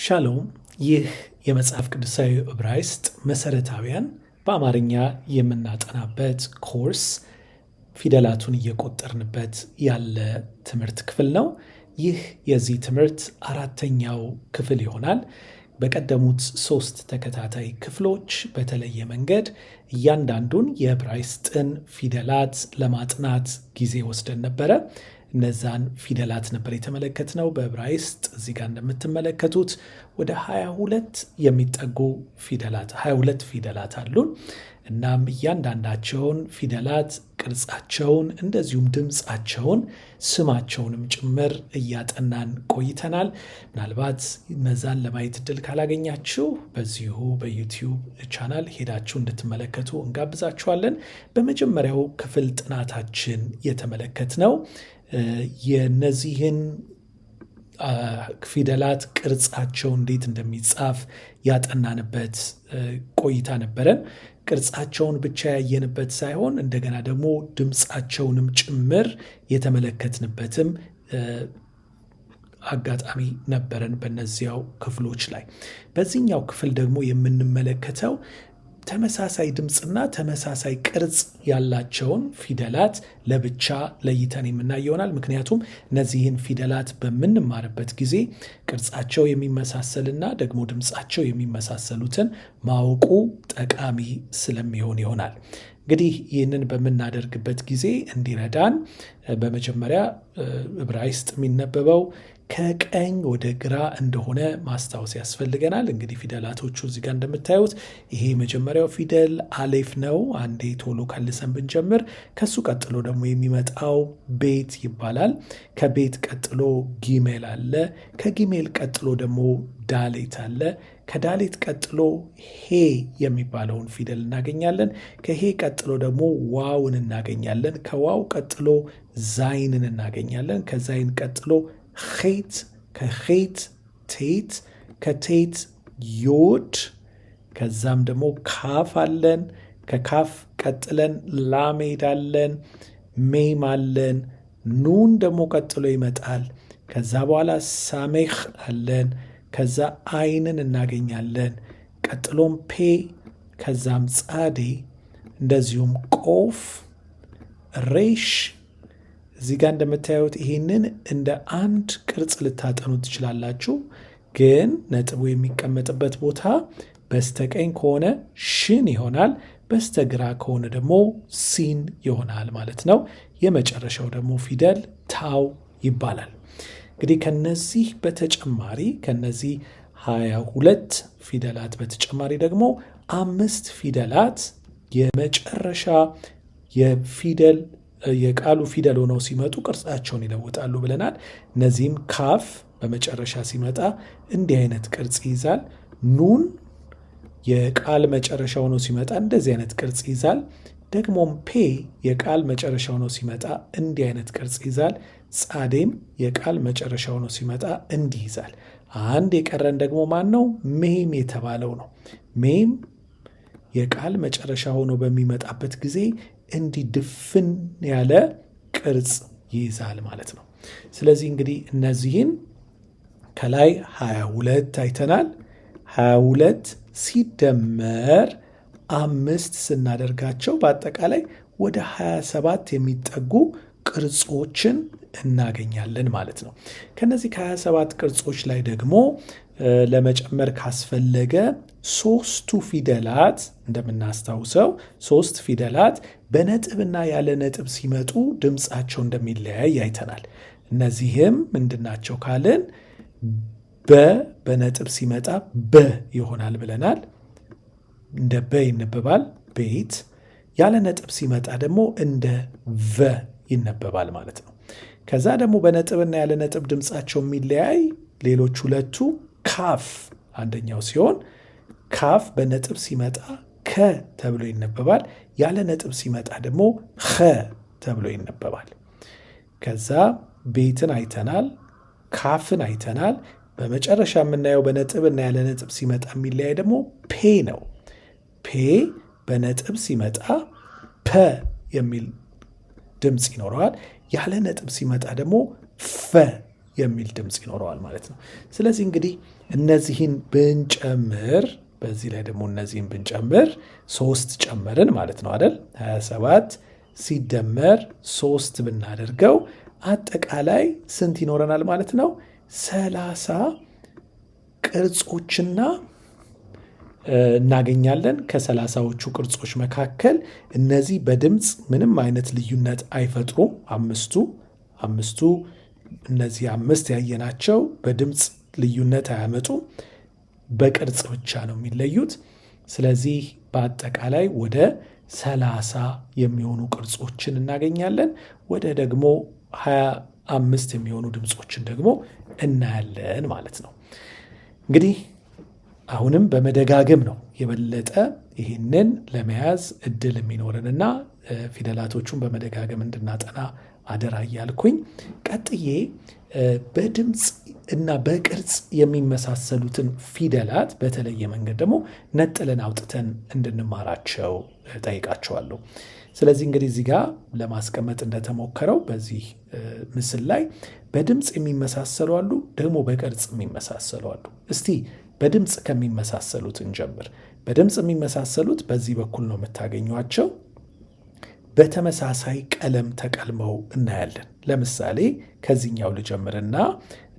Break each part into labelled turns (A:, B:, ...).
A: ሻሎም። ይህ የመጽሐፍ ቅዱሳዊ ዕብራይስጥ መሰረታዊያን በአማርኛ የምናጠናበት ኮርስ ፊደላቱን እየቆጠርንበት ያለ ትምህርት ክፍል ነው። ይህ የዚህ ትምህርት አራተኛው ክፍል ይሆናል። በቀደሙት ሶስት ተከታታይ ክፍሎች በተለየ መንገድ እያንዳንዱን የዕብራይስጥን ፊደላት ለማጥናት ጊዜ ወስደን ነበረ። እነዛን ፊደላት ነበር የተመለከትነው። በዕብራይስጥ እዚህ ጋር እንደምትመለከቱት ወደ 22 የሚጠጉ ፊደላት፣ 22 ፊደላት አሉን። እናም እያንዳንዳቸውን ፊደላት ቅርጻቸውን፣ እንደዚሁም ድምፃቸውን፣ ስማቸውንም ጭምር እያጠናን ቆይተናል። ምናልባት እነዛን ለማየት እድል ካላገኛችሁ በዚሁ በ YouTube channel ሄዳችሁ እንድትመለከቱ እንጋብዛችኋለን። በመጀመሪያው ክፍል ጥናታችን የተመለከትነው የነዚህን ፊደላት ቅርጻቸው እንዴት እንደሚጻፍ ያጠናንበት ቆይታ ነበረን። ቅርጻቸውን ብቻ ያየንበት ሳይሆን እንደገና ደግሞ ድምፃቸውንም ጭምር የተመለከትንበትም አጋጣሚ ነበረን በእነዚያው ክፍሎች ላይ። በዚህኛው ክፍል ደግሞ የምንመለከተው ተመሳሳይ ድምፅና ተመሳሳይ ቅርጽ ያላቸውን ፊደላት ለብቻ ለይተን የምናይ ይሆናል። ምክንያቱም እነዚህን ፊደላት በምንማርበት ጊዜ ቅርጻቸው የሚመሳሰልና ደግሞ ድምፃቸው የሚመሳሰሉትን ማወቁ ጠቃሚ ስለሚሆን ይሆናል። እንግዲህ ይህንን በምናደርግበት ጊዜ እንዲረዳን በመጀመሪያ ዕብራይስጥ የሚነበበው ከቀኝ ወደ ግራ እንደሆነ ማስታወስ ያስፈልገናል። እንግዲህ ፊደላቶቹ እዚህ ጋር እንደምታዩት ይሄ የመጀመሪያው ፊደል አሌፍ ነው። አንዴ ቶሎ ከልሰን ብንጀምር፣ ከሱ ቀጥሎ ደግሞ የሚመጣው ቤት ይባላል። ከቤት ቀጥሎ ጊሜል አለ። ከጊሜል ቀጥሎ ደግሞ ዳሌት አለ። ከዳሌት ቀጥሎ ሄ የሚባለውን ፊደል እናገኛለን። ከሄ ቀጥሎ ደግሞ ዋውን እናገኛለን። ከዋው ቀጥሎ ዛይንን እናገኛለን። ከዛይን ቀጥሎ ኼት፣ ከኼት ቴት፣ ከቴት ዮድ፣ ከዛም ደግሞ ካፍ አለን። ከካፍ ቀጥለን ላሜድ አለን፣ ሜም አለን፣ ኑን ደግሞ ቀጥሎ ይመጣል። ከዛ በኋላ ሳሜህ አለን። ከዛ አይንን እናገኛለን። ቀጥሎም ፔ፣ ከዛም ጻዴ፣ እንደዚሁም ቆፍ፣ ሬሽ። እዚህ ጋር እንደምታዩት ይሄንን እንደ አንድ ቅርጽ ልታጠኑ ትችላላችሁ። ግን ነጥቡ የሚቀመጥበት ቦታ በስተቀኝ ከሆነ ሽን ይሆናል፣ በስተግራ ከሆነ ደግሞ ሲን ይሆናል ማለት ነው። የመጨረሻው ደግሞ ፊደል ታው ይባላል። እንግዲህ ከነዚህ በተጨማሪ፣ ከነዚህ 22 ፊደላት በተጨማሪ ደግሞ አምስት ፊደላት የመጨረሻ የፊደል የቃሉ ፊደል ሆነው ሲመጡ ቅርጻቸውን ይለውጣሉ ብለናል። እነዚህም ካፍ በመጨረሻ ሲመጣ እንዲህ አይነት ቅርጽ ይይዛል። ኑን የቃል መጨረሻ ሆኖ ሲመጣ እንደዚህ አይነት ቅርጽ ይይዛል። ደግሞም ፔ የቃል መጨረሻ ሆኖ ሲመጣ እንዲህ አይነት ቅርጽ ይይዛል። ጻዴም የቃል መጨረሻ ሆኖ ሲመጣ እንዲህ ይዛል። አንድ የቀረን ደግሞ ማን ነው? ሜም የተባለው ነው። ሜም የቃል መጨረሻ ሆኖ በሚመጣበት ጊዜ እንዲህ ድፍን ያለ ቅርጽ ይይዛል ማለት ነው። ስለዚህ እንግዲህ እነዚህን ከላይ 22 አይተናል። 22 ሲደመር አምስት ስናደርጋቸው በአጠቃላይ ወደ 27 የሚጠጉ ቅርጾችን እናገኛለን ማለት ነው። ከነዚህ ከ27 ቅርጾች ላይ ደግሞ ለመጨመር ካስፈለገ ሶስቱ ፊደላት፣ እንደምናስታውሰው ሶስት ፊደላት በነጥብና ያለ ነጥብ ሲመጡ ድምፃቸው እንደሚለያይ አይተናል። እነዚህም ምንድናቸው ካልን በ በነጥብ ሲመጣ በ ይሆናል ብለናል። እንደ በ ይነበባል ቤት። ያለ ነጥብ ሲመጣ ደግሞ እንደ ቨ ይነበባል ማለት ነው። ከዛ ደግሞ በነጥብና ያለ ነጥብ ድምፃቸው የሚለያይ ሌሎች ሁለቱ ካፍ አንደኛው ሲሆን ካፍ በነጥብ ሲመጣ ከ ተብሎ ይነበባል። ያለ ነጥብ ሲመጣ ደግሞ ኸ ተብሎ ይነበባል። ከዛ ቤትን አይተናል፣ ካፍን አይተናል። በመጨረሻ የምናየው በነጥብና ያለ ነጥብ ሲመጣ የሚለያይ ደግሞ ፔ ነው። ፔ በነጥብ ሲመጣ ፐ የሚል ድምፅ ይኖረዋል። ያለ ነጥብ ሲመጣ ደግሞ ፈ የሚል ድምፅ ይኖረዋል ማለት ነው። ስለዚህ እንግዲህ እነዚህን ብንጨምር፣ በዚህ ላይ ደግሞ እነዚህን ብንጨምር 3 ጨመርን ማለት ነው አይደል? 27 ሲደመር 3 ብናደርገው አጠቃላይ ስንት ይኖረናል ማለት ነው? 30 ቅርጾችና እናገኛለን። ከ30ዎቹ ቅርጾች መካከል እነዚህ በድምፅ ምንም አይነት ልዩነት አይፈጥሩም። አምስቱ እነዚህ 5 ያየናቸው በድምፅ ልዩነት አያመጡም። በቅርጽ ብቻ ነው የሚለዩት። ስለዚህ በአጠቃላይ ወደ 30 የሚሆኑ ቅርጾችን እናገኛለን። ወደ ደግሞ 25 የሚሆኑ ድምፆችን ደግሞ እናያለን ማለት ነው። እንግዲህ አሁንም በመደጋገም ነው የበለጠ ይህንን ለመያዝ እድል የሚኖረንና ፊደላቶቹን በመደጋገም እንድናጠና አደራ እያልኩኝ ቀጥዬ በድምፅ እና በቅርጽ የሚመሳሰሉትን ፊደላት በተለየ መንገድ ደግሞ ነጥለን አውጥተን እንድንማራቸው ጠይቃቸዋለሁ። ስለዚህ እንግዲህ እዚህ ጋር ለማስቀመጥ እንደተሞከረው በዚህ ምስል ላይ በድምፅ የሚመሳሰሉ አሉ፣ ደግሞ በቅርጽ የሚመሳሰሉ አሉ። እስቲ በድምፅ ከሚመሳሰሉት እንጀምር። በድምፅ የሚመሳሰሉት በዚህ በኩል ነው የምታገኟቸው። በተመሳሳይ ቀለም ተቀልመው እናያለን። ለምሳሌ ከዚህኛው ልጀምርና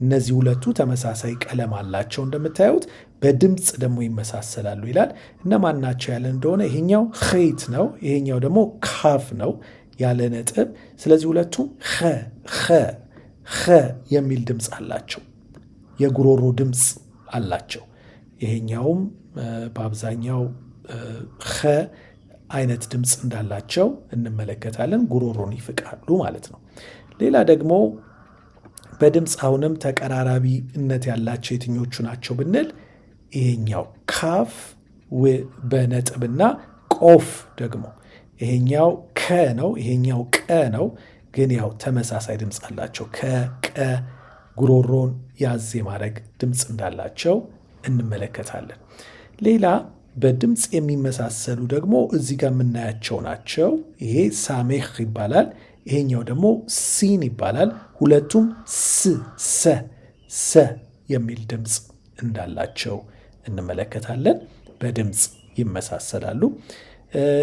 A: እነዚህ ሁለቱ ተመሳሳይ ቀለም አላቸው እንደምታዩት፣ በድምፅ ደግሞ ይመሳሰላሉ ይላል። እነማን ናቸው ያለን እንደሆነ ይሄኛው ኼት ነው፣ ይሄኛው ደግሞ ካፍ ነው ያለ ነጥብ። ስለዚህ ሁለቱም ኸ ኸ ኸ የሚል ድምፅ አላቸው፣ የጉሮሮ ድምፅ አላቸው። ይሄኛውም በአብዛኛው ኸ አይነት ድምፅ እንዳላቸው እንመለከታለን። ጉሮሮን ይፍቃሉ ማለት ነው። ሌላ ደግሞ በድምፅ አሁንም ተቀራራቢነት ያላቸው የትኞቹ ናቸው ብንል ይሄኛው ካፍ በነጥብና ቆፍ ደግሞ ይሄኛው ከ ነው፣ ይሄኛው ቀ ነው። ግን ያው ተመሳሳይ ድምፅ አላቸው። ከ ቀ ጉሮሮን ያዝ የማድረግ ድምፅ እንዳላቸው እንመለከታለን። ሌላ በድምፅ የሚመሳሰሉ ደግሞ እዚህ ጋር የምናያቸው ናቸው። ይሄ ሳሜህ ይባላል። ይሄኛው ደግሞ ሲን ይባላል። ሁለቱም ስ ሰ ሰ የሚል ድምፅ እንዳላቸው እንመለከታለን። በድምፅ ይመሳሰላሉ።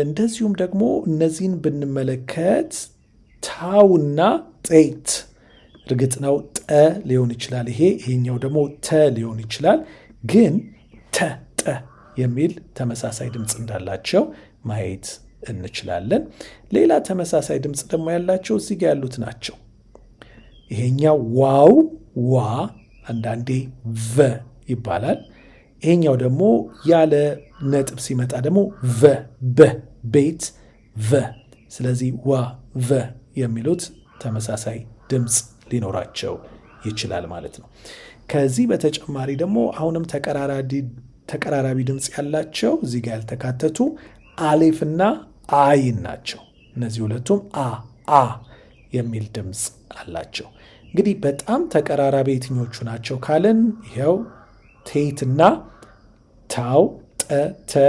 A: እንደዚሁም ደግሞ እነዚህን ብንመለከት ታውና ጤት፣ እርግጥ ነው ጠ ሊሆን ይችላል ይሄ፣ ይሄኛው ደግሞ ተ ሊሆን ይችላል። ግን ተ ጠ የሚል ተመሳሳይ ድምፅ እንዳላቸው ማየት እንችላለን። ሌላ ተመሳሳይ ድምፅ ደግሞ ያላቸው እዚህ ጋር ያሉት ናቸው። ይሄኛው ዋው ዋ አንዳንዴ ቨ ይባላል። ይሄኛው ደግሞ ያለ ነጥብ ሲመጣ ደግሞ ቨ በ ቤት ቨ። ስለዚህ ዋ ቨ የሚሉት ተመሳሳይ ድምፅ ሊኖራቸው ይችላል ማለት ነው። ከዚህ በተጨማሪ ደግሞ አሁንም ተቀራራቢ ድምፅ ያላቸው እዚህ ጋር ያልተካተቱ አሌፍና አይን ናቸው። እነዚህ ሁለቱም አ አ የሚል ድምፅ አላቸው። እንግዲህ በጣም ተቀራራቢ የትኞቹ ናቸው ካልን ይኸው ቴትና ታው ጠ ተ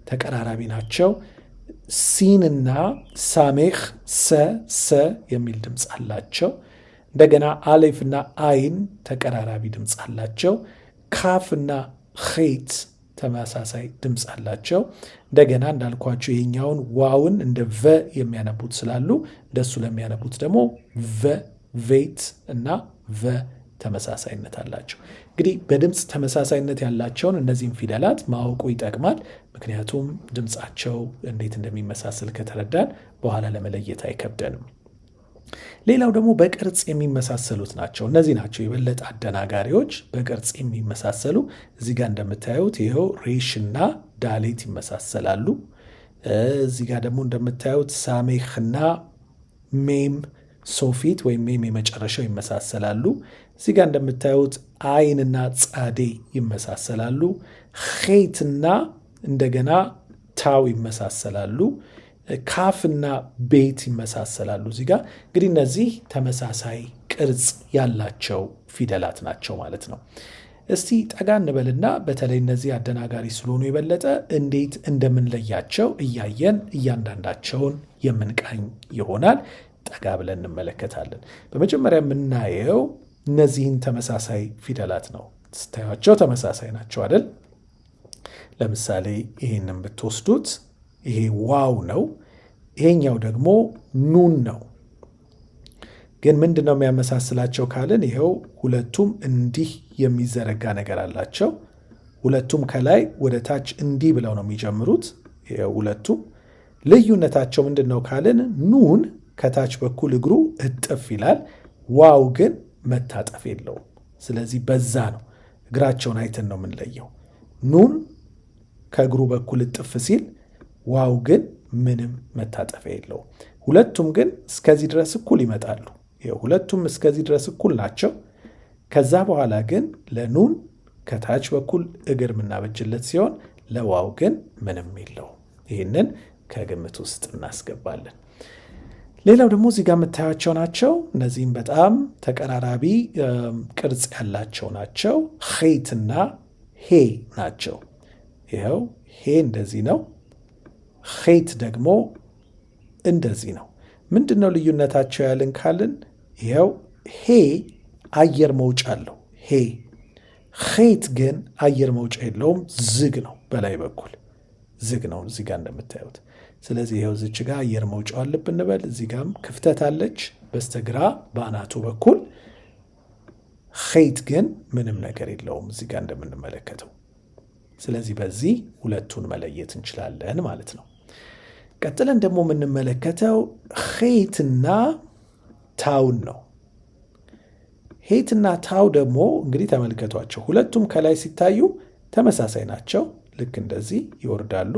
A: ተቀራራቢ ናቸው። ሲንና ሳሜህ ሰ ሰ የሚል ድምፅ አላቸው። እንደገና አሌፍና አይን ተቀራራቢ ድምፅ አላቸው። ካፍና ኼት ተመሳሳይ ድምፅ አላቸው። እንደገና እንዳልኳቸው ይሄኛውን ዋውን እንደ ቨ የሚያነቡት ስላሉ እንደሱ ለሚያነቡት ደግሞ ቨ ቬት እና ቨ ተመሳሳይነት አላቸው። እንግዲህ በድምፅ ተመሳሳይነት ያላቸውን እነዚህን ፊደላት ማወቁ ይጠቅማል። ምክንያቱም ድምፃቸው እንዴት እንደሚመሳሰል ከተረዳን በኋላ ለመለየት አይከብደንም። ሌላው ደግሞ በቅርጽ የሚመሳሰሉት ናቸው። እነዚህ ናቸው የበለጠ አደናጋሪዎች። በቅርጽ የሚመሳሰሉ እዚህ ጋር እንደምታዩት ይኸው ሬሽና ዳሌት ይመሳሰላሉ። እዚህ ጋር ደግሞ እንደምታዩት ሳሜህና ሜም ሶፊት ወይም ሜም የመጨረሻው ይመሳሰላሉ። እዚህ ጋር እንደምታዩት አይንና ጻዴ ይመሳሰላሉ። ኼትና እንደገና ታው ይመሳሰላሉ። ካፍና ቤት ይመሳሰላሉ። እዚህ ጋር እንግዲህ እነዚህ ተመሳሳይ ቅርጽ ያላቸው ፊደላት ናቸው ማለት ነው። እስቲ ጠጋ እንበልና በተለይ እነዚህ አደናጋሪ ስለሆኑ የበለጠ እንዴት እንደምንለያቸው እያየን እያንዳንዳቸውን የምንቃኝ ይሆናል። ጠጋ ብለን እንመለከታለን። በመጀመሪያ የምናየው እነዚህን ተመሳሳይ ፊደላት ነው። ስታዩቸው ተመሳሳይ ናቸው አይደል? ለምሳሌ ይህንን ብትወስዱት ይሄ ዋው ነው፣ ይሄኛው ደግሞ ኑን ነው። ግን ምንድን ነው የሚያመሳስላቸው ካልን ይኸው ሁለቱም እንዲህ የሚዘረጋ ነገር አላቸው። ሁለቱም ከላይ ወደ ታች እንዲህ ብለው ነው የሚጀምሩት። ይኸው ሁለቱም ልዩነታቸው ምንድን ነው ካልን ኑን ከታች በኩል እግሩ እጥፍ ይላል፣ ዋው ግን መታጠፍ የለውም። ስለዚህ በዛ ነው እግራቸውን አይተን ነው የምንለየው። ኑን ከእግሩ በኩል እጥፍ ሲል፣ ዋው ግን ምንም መታጠፊያ የለውም። ሁለቱም ግን እስከዚህ ድረስ እኩል ይመጣሉ። ሁለቱም እስከዚህ ድረስ እኩል ናቸው። ከዛ በኋላ ግን ለኑን ከታች በኩል እግር የምናበጅለት ሲሆን ለዋው ግን ምንም የለውም። ይህንን ከግምት ውስጥ እናስገባለን። ሌላው ደግሞ እዚህ ጋር የምታያቸው ናቸው። እነዚህም በጣም ተቀራራቢ ቅርጽ ያላቸው ናቸው። ኼትና ሄ ናቸው። ይኸው ሄ እንደዚህ ነው። ኼት ደግሞ እንደዚህ ነው። ምንድን ነው ልዩነታቸው ያልን ካልን ይኸው ሄ አየር መውጫ አለው። ሄ ኼት ግን አየር መውጫ የለውም፣ ዝግ ነው። በላይ በኩል ዝግ ነው እዚህ ጋር እንደምታዩት። ስለዚህ ይኸው እዚች ጋር አየር መውጫው አለብን እንበል። እዚህ ጋም ክፍተት አለች በስተግራ በአናቱ በኩል። ኼት ግን ምንም ነገር የለውም እዚህ ጋር እንደምንመለከተው። ስለዚህ በዚህ ሁለቱን መለየት እንችላለን ማለት ነው። ቀጥለን ደግሞ የምንመለከተው ኼትና ታውን ነው። ሄትና ታው ደግሞ እንግዲህ ተመልከቷቸው። ሁለቱም ከላይ ሲታዩ ተመሳሳይ ናቸው። ልክ እንደዚህ ይወርዳሉ።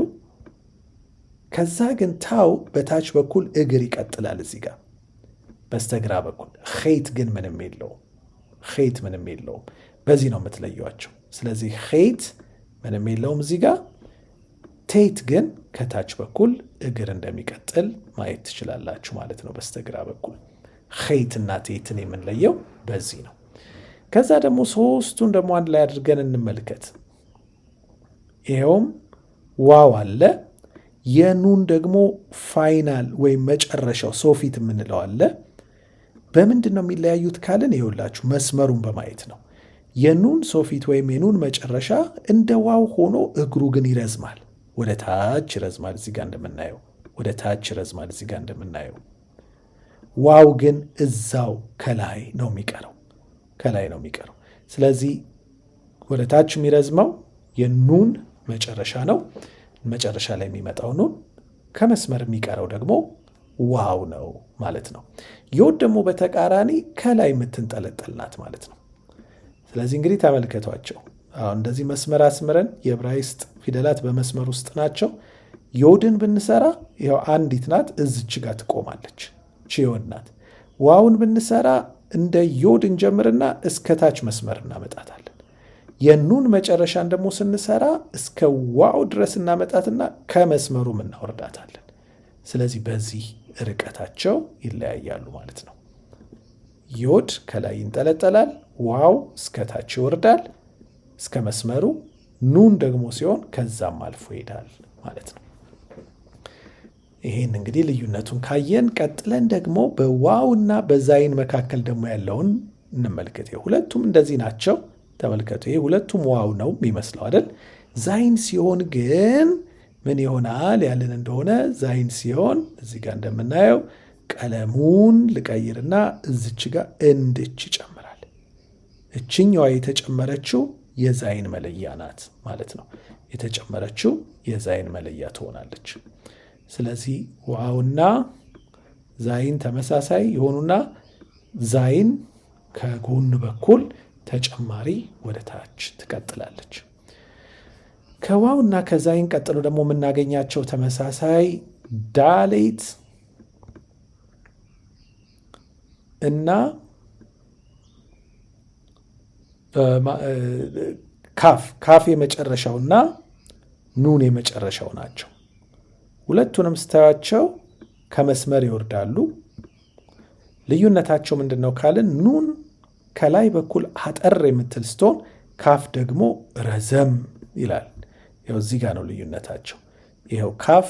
A: ከዛ ግን ታው በታች በኩል እግር ይቀጥላል እዚህ ጋር በስተግራ በኩል። ኼት ግን ምንም የለውም። ኼት ምንም የለውም። በዚህ ነው የምትለዩቸው። ስለዚህ ኼት ምንም የለውም እዚህ ጋር። ቴት ግን ከታች በኩል እግር እንደሚቀጥል ማየት ትችላላችሁ ማለት ነው በስተግራ በኩል። ኼትና ቴትን የምንለየው በዚህ ነው። ከዛ ደግሞ ሶስቱን ደግሞ አንድ ላይ አድርገን እንመልከት። ይኸውም ዋው አለ፣ የኑን ደግሞ final ወይም መጨረሻው ሶፊት የምንለው አለ። በምንድን ነው የሚለያዩት ካልን ይኸውላችሁ መስመሩን በማየት ነው። የኑን ሶፊት ወይም የኑን መጨረሻ እንደ ዋው ሆኖ እግሩ ግን ይረዝማል፣ ወደ ታች ይረዝማል። እዚህ ጋር እንደምናየው ወደ ታች ይረዝማል። እዚህ ጋር እንደምናየው ዋው ግን እዛው ከላይ ነው የሚቀረው፣ ከላይ ነው የሚቀረው። ስለዚህ ወደ ታች የሚረዝመው የኑን መጨረሻ ነው፣ መጨረሻ ላይ የሚመጣው ኑን። ከመስመር የሚቀረው ደግሞ ዋው ነው ማለት ነው። ዮድ ደግሞ በተቃራኒ ከላይ የምትንጠለጠል ናት ማለት ነው። ስለዚህ እንግዲህ ተመልከቷቸው። አሁን እንደዚህ መስመር አስምረን የዕብራይስጥ ፊደላት በመስመር ውስጥ ናቸው። ዮድን ብንሰራ ይኸው አንዲት ናት፣ እዝች ጋር ትቆማለች። ቺዮን ናት። ዋውን ብንሰራ እንደ ዮድ እንጀምርና እስከ ታች መስመር እናመጣታለን። የኑን መጨረሻን ደግሞ ስንሰራ እስከ ዋው ድረስ እናመጣትና ከመስመሩም እናወርዳታለን። ስለዚህ በዚህ ርቀታቸው ይለያያሉ ማለት ነው። ዮድ ከላይ ይንጠለጠላል፣ ዋው እስከ ታች ይወርዳል እስከ መስመሩ። ኑን ደግሞ ሲሆን ከዛም አልፎ ይሄዳል ማለት ነው። ይህን እንግዲህ ልዩነቱን ካየን ቀጥለን ደግሞ በዋው እና በዛይን መካከል ደግሞ ያለውን እንመልከት። ሁለቱም እንደዚህ ናቸው። ተመልከቱ። ይሄ ሁለቱም ዋው ነው የሚመስለው አይደል? ዛይን ሲሆን ግን ምን ይሆናል ያልን እንደሆነ ዛይን ሲሆን እዚህ ጋር እንደምናየው ቀለሙን ልቀይርና እዚች ጋር እንድች ይጨምራል። እችኛዋ የተጨመረችው የዛይን መለያ ናት ማለት ነው። የተጨመረችው የዛይን መለያ ትሆናለች። ስለዚህ ዋውና ዛይን ተመሳሳይ የሆኑና ዛይን ከጎን በኩል ተጨማሪ ወደ ታች ትቀጥላለች። ከዋውና ከዛይን ቀጥሎ ደግሞ የምናገኛቸው ተመሳሳይ ዳሌት እና ካፍ፣ ካፍ የመጨረሻውና ኑን የመጨረሻው ናቸው። ሁለቱንም ስታያቸው ከመስመር ይወርዳሉ። ልዩነታቸው ምንድን ነው ካልን ኑን ከላይ በኩል አጠር የምትል ስትሆን ካፍ ደግሞ ረዘም ይላል። ያው እዚህ ጋር ነው ልዩነታቸው። ይኸው ካፍ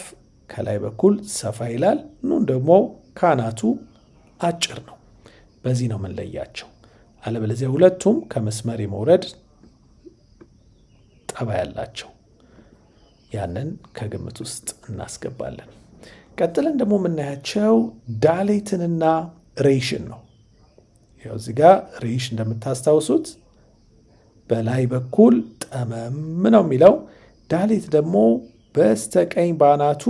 A: ከላይ በኩል ሰፋ ይላል፣ ኑን ደግሞ ካናቱ አጭር ነው። በዚህ ነው የምንለያቸው። አለበለዚያ ሁለቱም ከመስመር የመውረድ ጠባይ ያላቸው፣ ያንን ከግምት ውስጥ እናስገባለን። ቀጥለን ደግሞ የምናያቸው ዳሌትንና ሬሽን ነው። ያው እዚህ ጋ ሬሽ እንደምታስታውሱት በላይ በኩል ጠመም ነው የሚለው። ዳሌት ደግሞ በስተቀኝ ባናቱ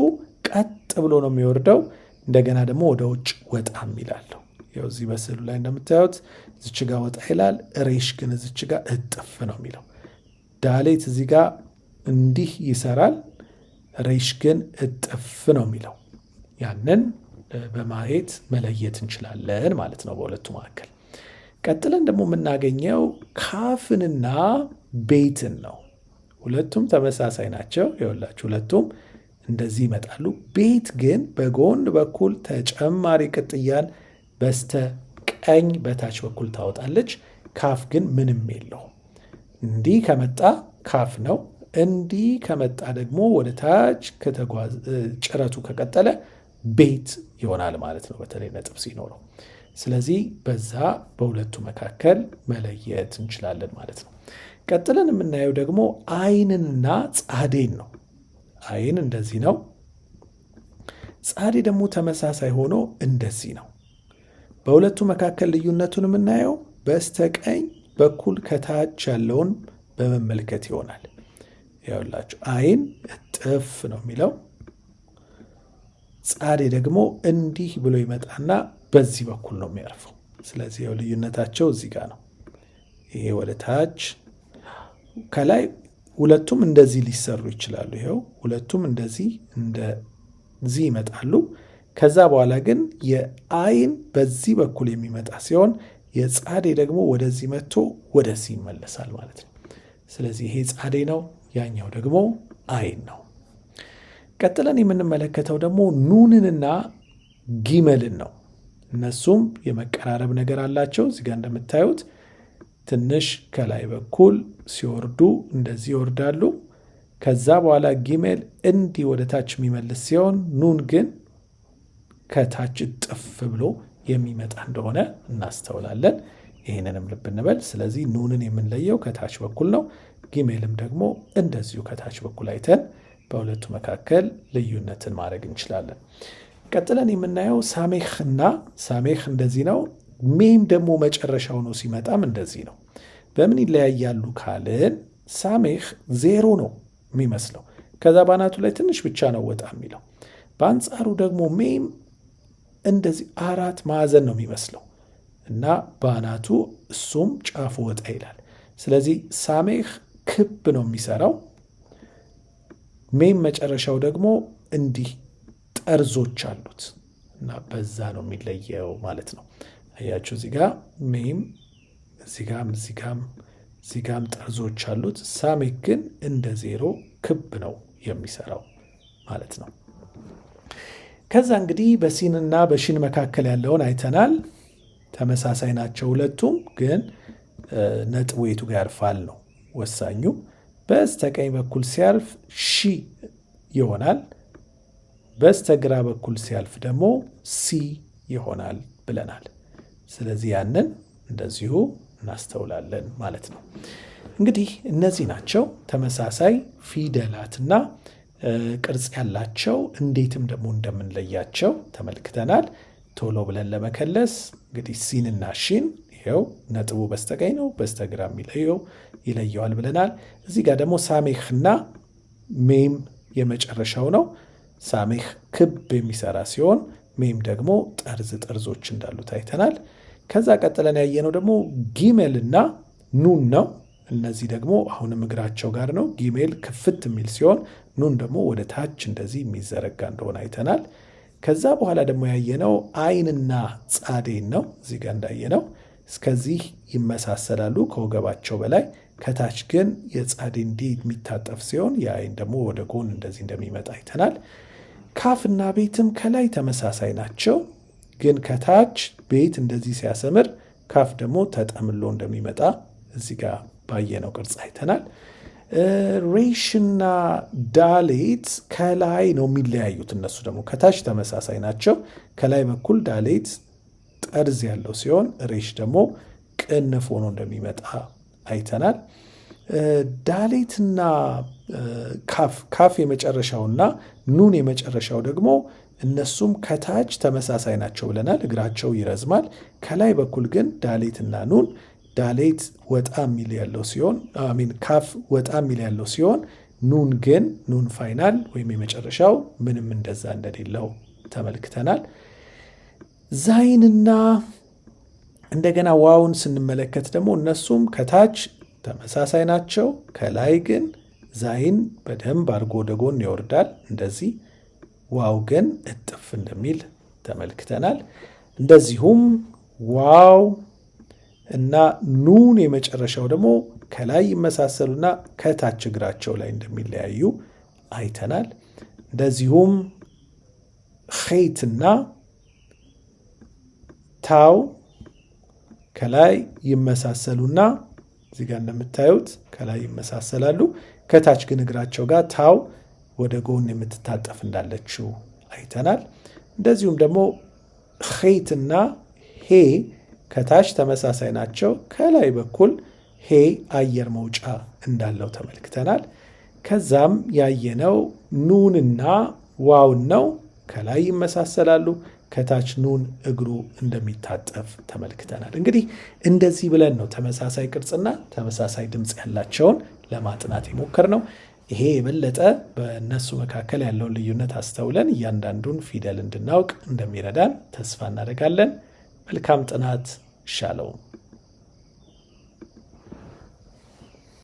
A: ቀጥ ብሎ ነው የሚወርደው። እንደገና ደግሞ ወደ ውጭ ወጣም ይላለሁ። ያው እዚህ በስዕሉ ላይ እንደምታዩት እዚች ጋ ወጣ ይላል። ሬሽ ግን እዚች ጋ እጥፍ ነው የሚለው። ዳሌት እዚህ ጋ እንዲህ ይሰራል። ሬሽ ግን እጥፍ ነው የሚለው። ያንን በማየት መለየት እንችላለን ማለት ነው በሁለቱ መካከል። ቀጥለን ደግሞ የምናገኘው ካፍንና ቤትን ነው። ሁለቱም ተመሳሳይ ናቸው። ይኸውላችሁ ሁለቱም እንደዚህ ይመጣሉ። ቤት ግን በጎን በኩል ተጨማሪ ቅጥያን በስተ ቀኝ በታች በኩል ታወጣለች። ካፍ ግን ምንም የለውም። እንዲህ ከመጣ ካፍ ነው። እንዲህ ከመጣ ደግሞ ወደ ታች ጭረቱ ከቀጠለ ቤት ይሆናል ማለት ነው፣ በተለይ ነጥብ ሲኖረው። ስለዚህ በዛ በሁለቱ መካከል መለየት እንችላለን ማለት ነው። ቀጥለን የምናየው ደግሞ አይንንና ጻዴን ነው። አይን እንደዚህ ነው። ጻዴ ደግሞ ተመሳሳይ ሆኖ እንደዚህ ነው። በሁለቱ መካከል ልዩነቱን የምናየው በስተቀኝ በኩል ከታች ያለውን በመመልከት ይሆናል። ያውላችሁ አይን እጥፍ ነው የሚለው፣ ጻዴ ደግሞ እንዲህ ብሎ ይመጣና በዚህ በኩል ነው የሚያርፈው። ስለዚህ ያው ልዩነታቸው እዚህ ጋር ነው። ይሄ ወደ ታች ከላይ ሁለቱም እንደዚህ ሊሰሩ ይችላሉ። ይኸው ሁለቱም እንደዚህ እንደዚህ ይመጣሉ። ከዛ በኋላ ግን የአይን በዚህ በኩል የሚመጣ ሲሆን የጻዴ ደግሞ ወደዚህ መጥቶ ወደዚህ ይመለሳል ማለት ነው። ስለዚህ ይሄ ጻዴ ነው፣ ያኛው ደግሞ አይን ነው። ቀጥለን የምንመለከተው ደግሞ ኑንንና ጊመልን ነው። እነሱም የመቀራረብ ነገር አላቸው። እዚጋ እንደምታዩት ትንሽ ከላይ በኩል ሲወርዱ እንደዚህ ይወርዳሉ። ከዛ በኋላ ጊሜል እንዲህ ወደ ታች የሚመልስ ሲሆን ኑን ግን ከታች እጥፍ ብሎ የሚመጣ እንደሆነ እናስተውላለን። ይህንንም ልብ እንበል። ስለዚህ ኑንን የምንለየው ከታች በኩል ነው። ጊሜልም ደግሞ እንደዚሁ ከታች በኩል አይተን በሁለቱ መካከል ልዩነትን ማድረግ እንችላለን። ቀጥለን የምናየው ሳሜህ እና ሳሜህ እንደዚህ ነው። ሜም ደግሞ መጨረሻው ነው ሲመጣም እንደዚህ ነው። በምን ይለያያሉ ካልን ሳሜህ ዜሮ ነው የሚመስለው፣ ከዛ ባናቱ ላይ ትንሽ ብቻ ነው ወጣ የሚለው። በአንጻሩ ደግሞ ሜም እንደዚህ አራት ማዕዘን ነው የሚመስለው እና ባናቱ እሱም ጫፉ ወጣ ይላል። ስለዚህ ሳሜህ ክብ ነው የሚሰራው። ሜም መጨረሻው ደግሞ እንዲህ ጠርዞች አሉት እና በዛ ነው የሚለየው ማለት ነው። አያችሁ እዚህ ጋ ሜም እዚህ ጋም እዚህ ጋም እዚህ ጋም ጠርዞች አሉት። ሳሜህ ግን እንደ ዜሮ ክብ ነው የሚሰራው ማለት ነው። ከዛ እንግዲህ በሲንና በሺን መካከል ያለውን አይተናል። ተመሳሳይ ናቸው ሁለቱም፣ ግን ነጥቡ የቱ ጋር ያርፋል ነው ወሳኙ። በስተቀኝ በኩል ሲያልፍ ሺ ይሆናል። በስተግራ በኩል ሲያልፍ ደግሞ ሲ ይሆናል ብለናል። ስለዚህ ያንን እንደዚሁ እናስተውላለን ማለት ነው። እንግዲህ እነዚህ ናቸው ተመሳሳይ ፊደላትና ቅርጽ ያላቸው እንዴትም ደግሞ እንደምንለያቸው ተመልክተናል። ቶሎ ብለን ለመከለስ እንግዲህ ሲንና ሺን ይኸው ነጥቡ በስተቀኝ ነው፣ በስተግራ የሚለየው ይለየዋል ብለናል። እዚህ ጋር ደግሞ ሳሜህና ሜም የመጨረሻው ነው። ሳሜህ ክብ የሚሰራ ሲሆን ሜም ደግሞ ጠርዝ ጠርዞች እንዳሉት አይተናል። ከዛ ቀጥለን ያየነው ደግሞ ጊሜልና ኑን ነው። እነዚህ ደግሞ አሁንም እግራቸው ጋር ነው። ጊሜል ክፍት የሚል ሲሆን ኑን ደግሞ ወደ ታች እንደዚህ የሚዘረጋ እንደሆነ አይተናል። ከዛ በኋላ ደግሞ ያየነው አይንና ጻዴን ነው። እዚህ ጋር እንዳየነው እስከዚህ ይመሳሰላሉ ከወገባቸው በላይ። ከታች ግን የጻዴ እንዲህ የሚታጠፍ ሲሆን የአይን ደግሞ ወደ ጎን እንደዚህ እንደሚመጣ አይተናል። ካፍና ቤትም ከላይ ተመሳሳይ ናቸው፣ ግን ከታች ቤት እንደዚህ ሲያሰምር ካፍ ደግሞ ተጠምሎ እንደሚመጣ እዚህ ጋር ባየነው ቅርጽ አይተናል። ሬሽና ዳሌት ከላይ ነው የሚለያዩት። እነሱ ደግሞ ከታች ተመሳሳይ ናቸው። ከላይ በኩል ዳሌት ጠርዝ ያለው ሲሆን ሬሽ ደግሞ ቅንፍ ሆኖ እንደሚመጣ አይተናል። ዳሌትና ካፍ፣ ካፍ የመጨረሻውና ኑን የመጨረሻው ደግሞ እነሱም ከታች ተመሳሳይ ናቸው ብለናል። እግራቸው ይረዝማል። ከላይ በኩል ግን ዳሌትና ኑን፣ ዳሌት ወጣ የሚል ያለው ሲሆን፣ I mean ካፍ ወጣ የሚል ያለው ሲሆን፣ ኑን ግን፣ ኑን final ወይም የመጨረሻው ምንም እንደዛ እንደሌለው ተመልክተናል። ዛይንና እንደገና ዋውን ስንመለከት ደግሞ እነሱም ከታች ተመሳሳይ ናቸው። ከላይ ግን ዛይን በደንብ አድርጎ ወደ ጎን ይወርዳል እንደዚህ፣ ዋው ግን እጥፍ እንደሚል ተመልክተናል። እንደዚሁም ዋው እና ኑን የመጨረሻው ደግሞ ከላይ ይመሳሰሉና ከታች እግራቸው ላይ እንደሚለያዩ አይተናል። እንደዚሁም ኼትና ታው ከላይ ይመሳሰሉና፣ እዚህ ጋር እንደምታዩት ከላይ ይመሳሰላሉ። ከታች ግን እግራቸው ጋር ታው ወደ ጎን የምትታጠፍ እንዳለችው አይተናል። እንደዚሁም ደግሞ ኼትና ሄ ከታች ተመሳሳይ ናቸው። ከላይ በኩል ሄ አየር መውጫ እንዳለው ተመልክተናል። ከዛም ያየነው ኑንና ዋውን ነው። ከላይ ይመሳሰላሉ፣ ከታች ኑን እግሩ እንደሚታጠፍ ተመልክተናል። እንግዲህ እንደዚህ ብለን ነው ተመሳሳይ ቅርጽና ተመሳሳይ ድምፅ ያላቸውን ለማጥናት የሞከርነው። ይሄ የበለጠ በእነሱ መካከል ያለውን ልዩነት አስተውለን እያንዳንዱን ፊደል እንድናውቅ እንደሚረዳን ተስፋ እናደርጋለን። መልካም ጥናት። ሻሎም።